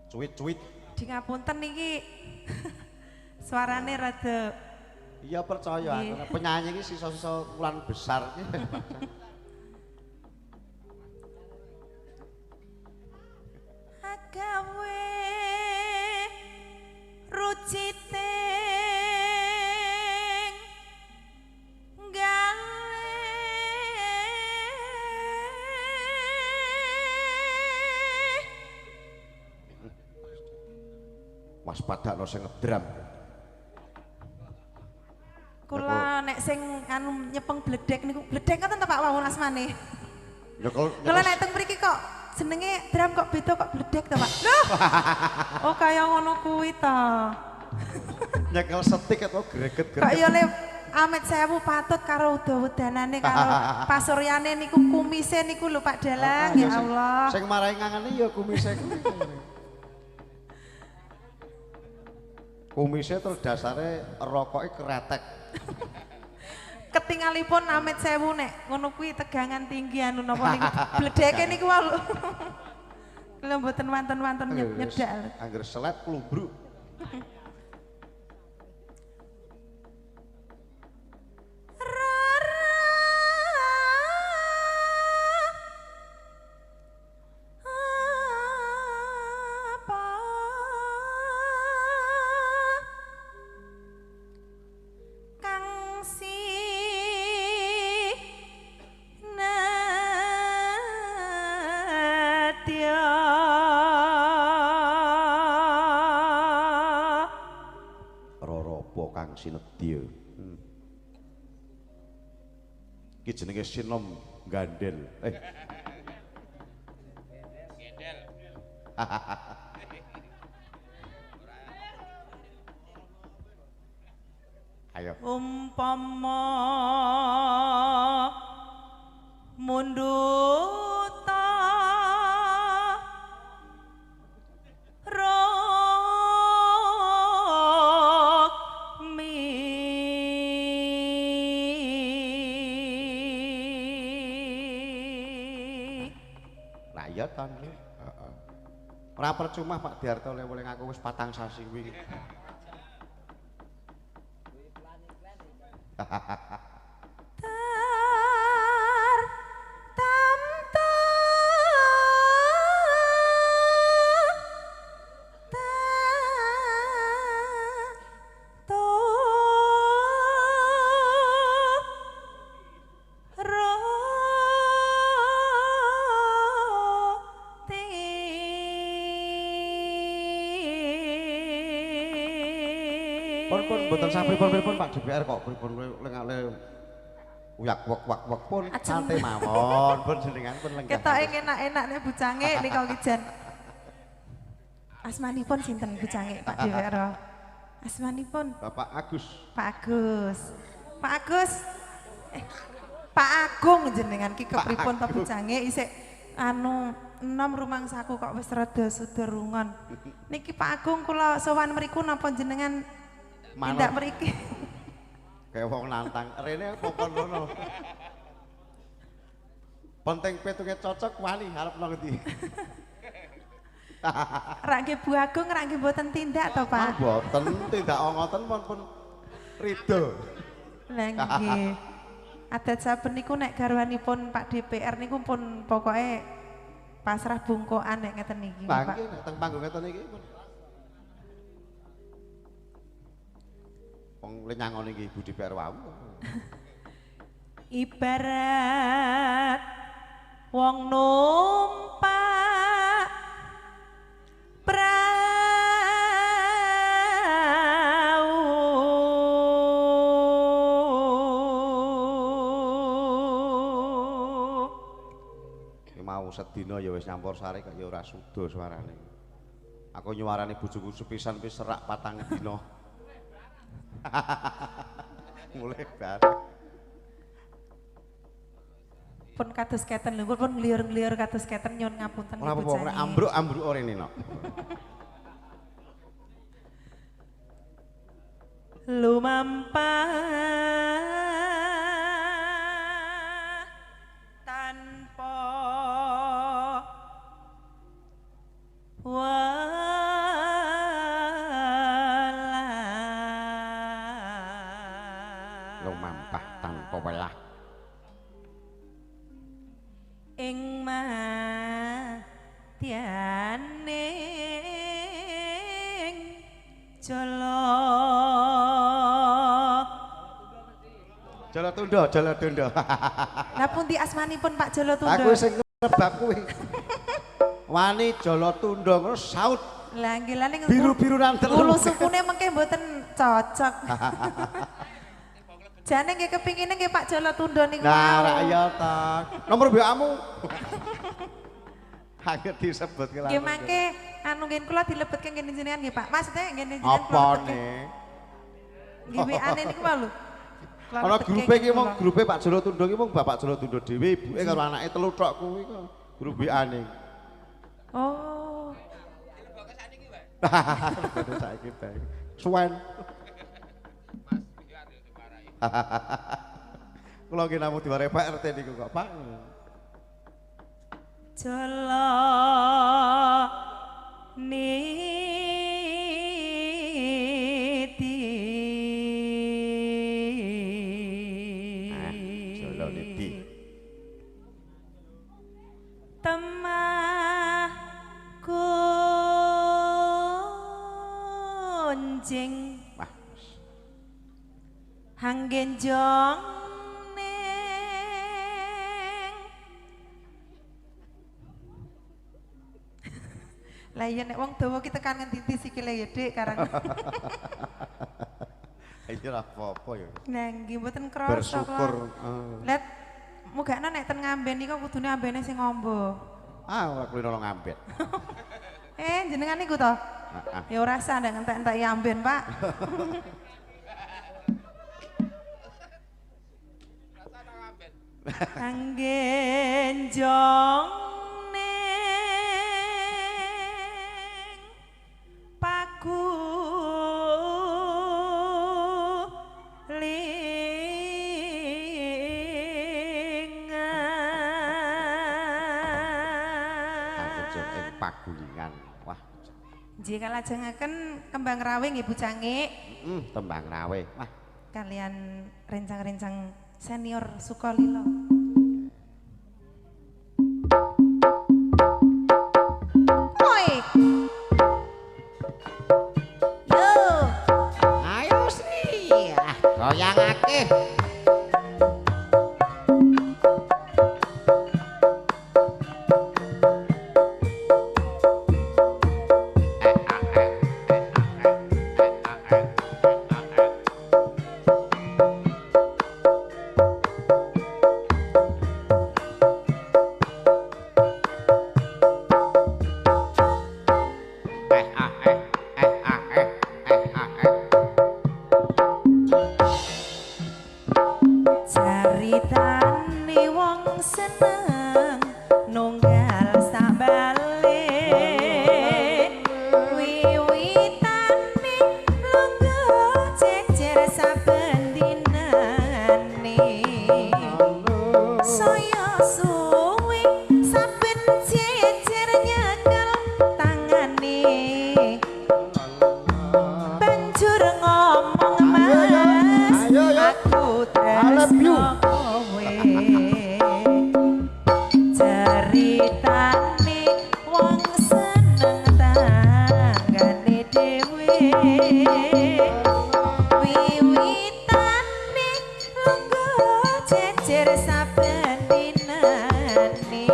Cuit-cuit. Di ngapunten niki suarane rada. Iya percaya aku. Penyanyi iki sisa-sisa wulan besar iki. Agawe ruciting gawe waspadakno sing ngedram. Kula nek sing anu nyepeng bledek niku, bledek ngoten to Pak wawon asmane. Nyekel. Kula nek teng mriki kok jenenge drum kok beda kok bledek to Pak. Loh. Oh kaya ngono kuwi to. Nyekel setik atau greget-greget. Kok ya le amit sewu patut karo uda-udanane karo pasuryane niku kumise niku lho Pak Dalang ya Allah. Sing marai ngangeni ya kumise kuwi. Kumise terus dasare rokoke kretek. Ketingalipun amit sewu nek ngono kuwi tegangan tinggi anu napa niku bledeke niku wae. Lha mboten wonten-wonten nyedak. Angger selet klubruk. Sinedya. Iki jenenge sinom gandel. Gendel. Ayo. Umpama mundut Ora percuma Pak Diarto le ngaku wis 4 sasi kuwi. Tar tamta ta to ro Pun mboten sah pripun-pripun Pak DPR kok pripun lengale uyak wek wek wek pun santai mawon pun jenengan pun lenggah. Ketoke enak-enakne bucange nika ki jan. Asmanipun sinten bucange Pak DPR? Asmanipun Bapak Agus. Pak Agus. Pak Agus. Pak Agung jenengan ki kepripun to bucange isih anu enom rumangsaku kok wis rada suda rungon. Niki Pak Agung kula sowan mriku napa jenengan tindak mriki. Kayak wong nantang, rene pokon ngono. Penting petunge cocok wani arep nang ngendi. Rak nggih Bu Agung rak nggih mboten tindak to, Pak? Mboten tindak ngoten pun ridho. Lah nggih. Adat saben niku nek garwanipun Pak DPR niku pun pokoke pasrah bungkokan nek ngeten niki, Pak. Nggih nek teng panggung ngeten iki pun. Wong nyangoni iki Ibu DPR wau. Ibarat wong numpak prau Ki mau sedina ya wis nyampur sari kok ya ora suda suarane. Aku nyuwarani bojoku sepisan wis serak 4 dina. Mulai bareng. Pun kados keten lho, pun ngliur-ngliur kados keten nyuwun ngapunten Ora apa-apa, nek ambruk-ambruk rene no. Lumampah tanpa Lumampah tanpa welah ing madyaning jala. Jala tunda, jala tunda. Lah pundi asmanipun Pak Jala Tunda? Aku sing nebak kuwi. Wani Jala Tunda ngono saut. Lah nggih lah ning biru-birunan telu. Ulu sukune mengke mboten cocok. Jane nggih kepingine nggih Pak Jala Tunda niku. Nah, rak ya ta. Nomor WA-mu. Kaget disebut ke. Nggih mangke anu nggih kula dilebetke nggih jenengan nggih Pak. Maksudnya nggih jenengan. Apane? Nggih WA-ne niku wae lho. Ana grupe iki mung grupe Pak Jala Tunda iki mung Bapak Jala Tunda dhewe, ibuke karo anake telu tok kuwi kok grup WA-ne. Oh. Dilebokke saiki bae. Suwen. Kula nggih namung diwarai Pak RT niku kok, Pak. Jala niti Jala niti temah kunjing hanggenjong ning. Lah iya nek wong dawa ki tekan ngendi sikile ya Dik karang. Iya ora apa-apa ya. Nah nggih mboten krasa. Bersyukur. Let mugakno nek ten ngamben niku kudune ambene sing ngombo. Ah ora kulino ngamben. Jenengan niku to? Ya ora sah ndak ngentek-enteki amben, Pak. Anggenjong ning pagu lingan. Anggenjong ing pagulingan. Wah. Nggih kalajengaken kembang rawe nggih Bu Cangik. Tembang rawe. Wah. Kalian rencang-rencang senior Sukolilo. Oi. Yo. Ayo Sri, goyangake. Caritane wong seneng nunggal sabale wiwitane lungguh jejer saben dinane saya suwe saben jejer nyekel tangane banjur ngomong mas aku tresno kowe. Ceritane wong seneng tanggane dhewe wiwitane lungguh jejer saben dinane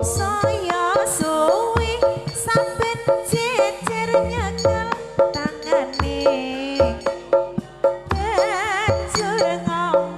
saya suwe saben jejer nyekel tangane banjur ngomong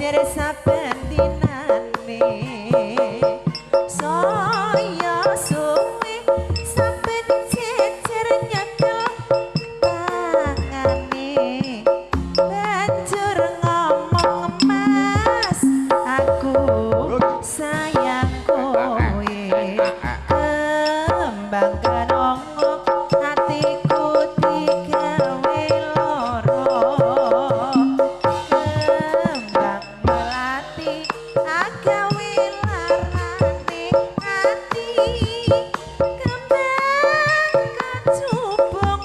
jejer saben dinane saya suwe saben jejer nyekel tangane banjur ngomong mas aku sayang kowe kembang kenongo atiku digawe loro kembang melati agawe larane ati kembang kecubung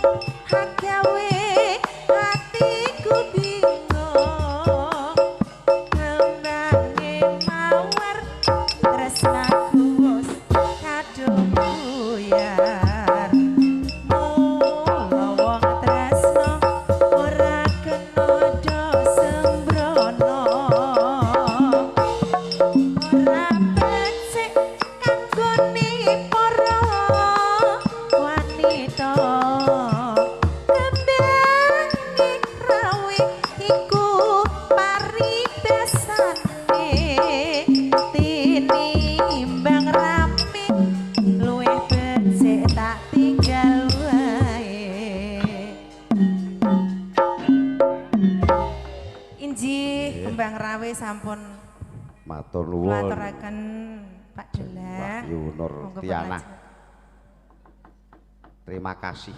agawe atiku bingung kembange mawar tresnaku wis kadung buyar mula wong tresno ora kena do sembrono ora becik kanggone para wanita kembange rawe iku paribasane tinimbang rame luwih becik tak tinggal wae. Injih kembang rawe sampun Matur nuwun. Aturaken Pak Delang. Wahyu Nur Monggo Tiana. Pak Terima kasih.